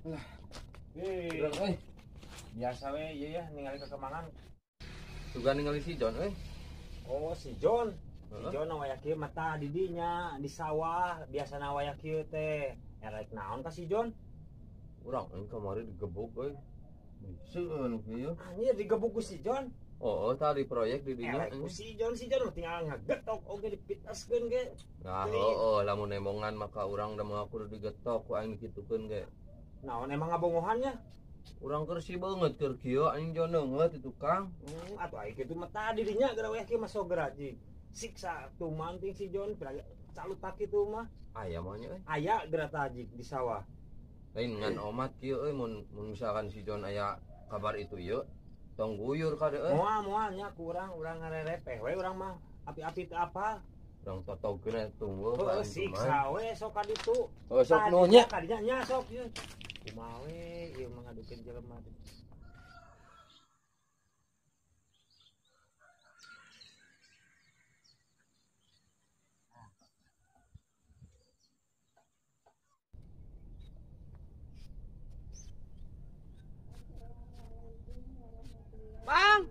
Lah. Euy. Biasa we ieu ya ningali kekemangan. Sugan ningali si John euy. Oh, si John. Si John waya kieu mata di dinya di sawah biasana waya kieu teh. Erek naon ka si John? Urang euy kamari digebuk euy. Seueun kieu. Anjir digebuk ku si John. Oh, tadi proyek di dinya. Erek ku si John, si John tinggal ngagetok oge dipitaskeun ge. Nah, heueuh lamun nembongan maka urang da moal kudu digetok ku aing dikitukeun ge. Naon emang ngabongohannya? Urang keur si beungeut keur kieu aing John neungeut di tukang. Atuh aing kitu mah tadi dinya geura weh kieu mah sok gerajig. Siksa tuh manting si John calutak kitu mah. Aya mah nya euy. Aya geura tajig di sawah. Lain ngan omat kieu euy mun misalkan si John aya kabar itu ieu tong guyur kade euy. Moal moal nya kurang urang ngarerepeh we urang mah api-api teu apa. Urang totogkeun eta tunggu. Heuh siksa we sok ka ditu. Oh sok nuhun nya. Kadinya nya sok ieu. Kumaha we ieu mah ngadukeun jelema teh. Bang.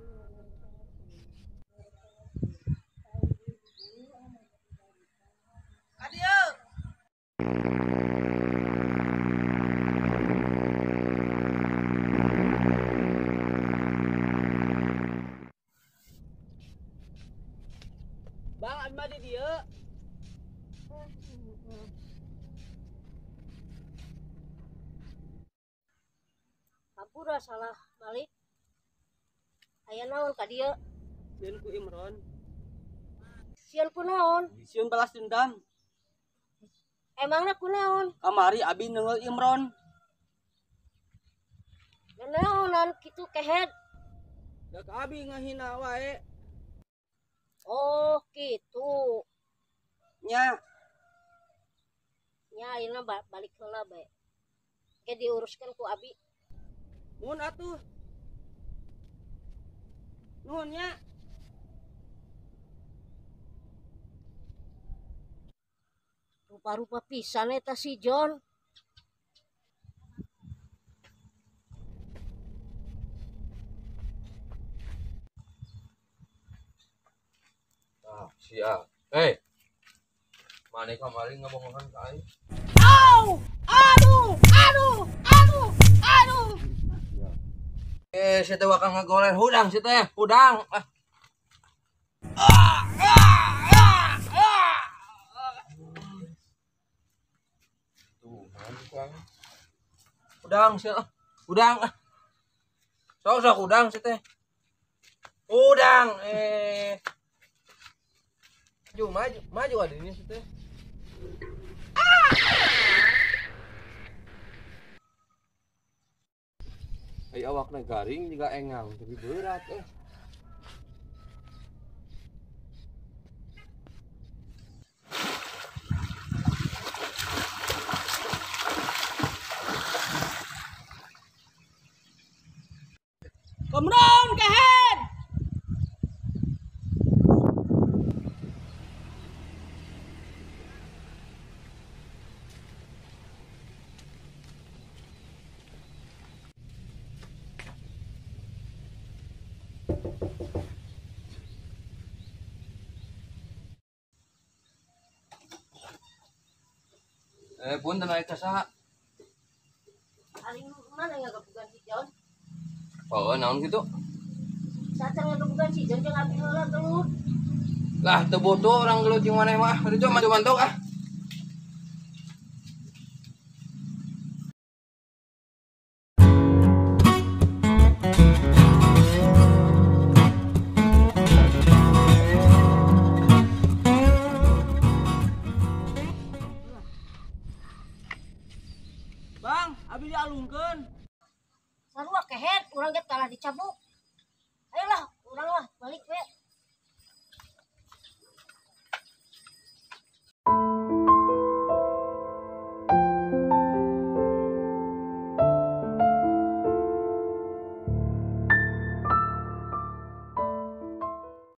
Ka dieu. Bang, abi mah di dieu. Hampura salah balik. Aya naon ka dieu? Sieun ku Imron. Sieun ku naon? Sieun balas dendam. Emangna ku naon? Kamari abi neungeul Imron. Naonan kitu kehed? Da ka abi ngahina wae. Oh, kitu. Nya. Nya ayeuna balik heula bae. Ke diuruskeun ku abi. Mun atuh. Nuhun nya. Rupa-rupa pisan eta si John. Ah, sia. Hei. Mane kamari ngabongohan ka aing. Au! Aduh! Aduh! Aduh! Aduh! Eh, si teh wakang ngagoler hudang si teh, hudang. Ah. Tuh, man, hudang si, hudang. Sok sok hudang si teh. Hudang eh. Maju, maju, maju adinya si teh. Ai awakna garing juga engang tapi berat eh. Komron kehed. Eh, punten aya ka saha? Aing mana ngagebugan si John? Oh, naon kitu? Saca ngagebugan si John jeung abi heula gelut. Lah, teu butuh urang gelut jeung maneh mah. Aduh, maju mantok ah. Bang, abi dialungkeun. Sarua kehed, urang ge kalah dicabuk. Ayolah, urang lah balik we.